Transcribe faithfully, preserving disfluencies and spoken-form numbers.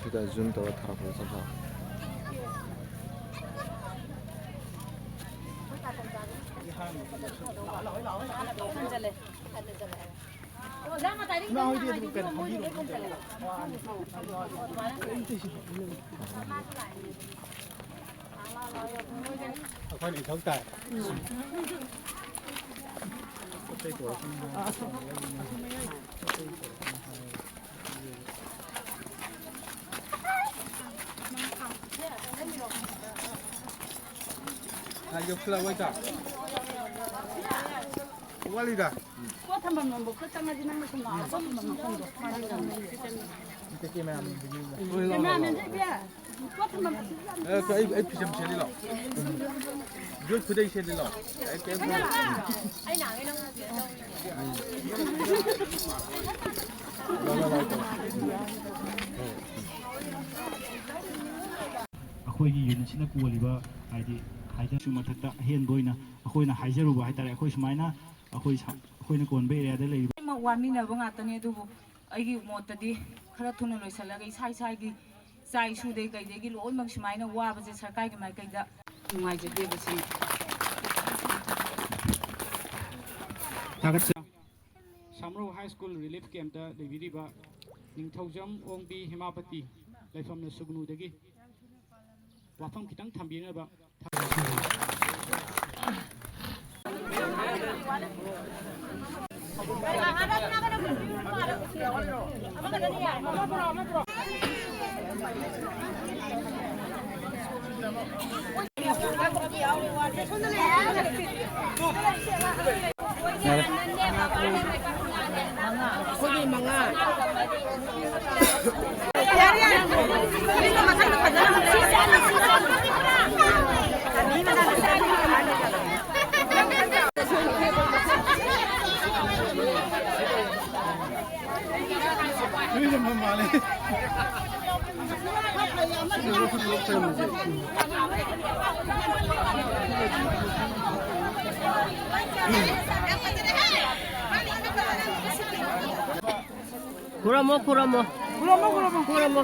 ꯁꯤꯗ zoom ꯇꯧꯔ ꯊꯥꯔꯛꯄꯗ ꯆꯞ ꯆꯥꯔꯦ꯫ ꯑꯩꯈꯣꯏꯅ ꯏꯊꯧ ꯇꯥꯏ꯫ ꯉꯥꯏ ꯌꯧꯁꯤꯜꯂꯛꯑꯣꯏꯗ꯫ ꯋꯥꯠꯂꯤꯗ꯫ ꯄꯣꯠ ꯊꯝꯐꯝ ꯂꯣꯝꯕꯣꯛꯇ ꯆꯪꯉꯗꯤ ꯅꯪꯅ ꯁꯨꯝ ꯂꯥꯛꯑꯣ, ꯄꯣꯠ ꯊꯝꯐꯝ ꯃꯐꯝꯗꯣ꯫ ꯀꯦꯃꯦꯔꯥꯃꯦꯟꯁꯦ ꯏꯕꯦ, ꯄꯣꯠ ꯊꯝꯐꯝ ꯑꯁꯤꯗ ꯌꯥꯝ ꯑꯦ, ꯑꯩ, ꯑꯩ ꯐꯤꯖꯝ ꯁꯦꯠꯂꯤ ꯂꯥꯎ꯫ ꯌꯣꯠ ꯈꯨꯗꯩ ꯁꯦꯠꯂꯤ ꯂꯥꯎ꯫ ꯑꯩ ꯀꯩꯝ ꯈꯪꯗꯦ꯫ ꯑꯩꯈꯣꯏꯒꯤ unitꯁꯤꯅ ꯀꯣꯜꯂꯤꯕ, ꯍꯥꯏꯗꯤ, ꯍꯥꯏꯖꯔꯁꯨ ꯃꯊꯛꯇ ꯑꯍꯦꯟꯕ ꯑꯣꯏꯅ ꯑꯩꯈꯣꯏꯅ ꯍꯥꯏꯖꯔꯨꯕ ꯍꯥꯏꯇꯥꯔꯦ꯫ ꯑꯩꯈꯣꯏ ꯁꯨꯃꯥꯏꯅ ꯑꯩꯈꯣꯏ ꯁ-, ꯑꯩꯈꯣꯏꯅ ꯀꯣꯟꯕ areaꯗ ꯂꯩꯔꯤꯕ ꯂꯣꯏꯅꯃꯛ ꯋꯥꯃꯤꯟꯅꯕ ꯉꯥꯛꯇꯅꯤ꯫ ꯑꯗꯨꯕꯨ ꯑꯩꯒꯤ ꯃꯣꯠꯇꯗꯤ ꯈꯔ ꯊꯨꯅ ꯂꯣꯏꯁꯤꯜꯂꯒ ꯏꯁꯥ ꯏꯁꯥꯒꯤ ꯏꯆꯥ ꯏꯁꯨꯗꯩ ꯀꯩꯗꯒꯤ ꯂꯣꯏꯅꯃꯛ ꯁꯨꯃꯥꯏꯅ ꯋꯥꯕꯁꯦ ꯁꯔꯀꯥꯔꯒꯤ ꯃꯥꯏꯀꯩꯗ ꯅꯨꯡꯉꯥꯏꯖꯗꯦꯕ ꯁꯤꯅꯤ꯫ ꯊꯥꯒꯠꯆ-, ꯁꯥꯃꯔꯧ High School relief campꯇ ꯂꯩꯕꯤꯔꯤꯕ ꯅꯤꯡꯊꯧꯖꯝ ꯑꯣꯡꯕꯤ ꯍꯦꯃꯥꯄꯇꯤ, ꯂꯩꯐꯝꯅ ꯁꯨꯒꯅꯨꯗꯒꯤ꯫ ꯋꯥꯐꯝ ꯈꯤꯇꯪ ꯊꯝꯕꯤꯅꯕ꯫ ꯈꯨꯔꯝꯃꯣ, ꯈꯨꯔꯝꯃꯣ꯫ ꯈꯨꯔꯝꯃꯣ, ꯈꯨꯔꯝꯃꯣ꯫ ꯈꯨꯔꯝꯃꯣ꯫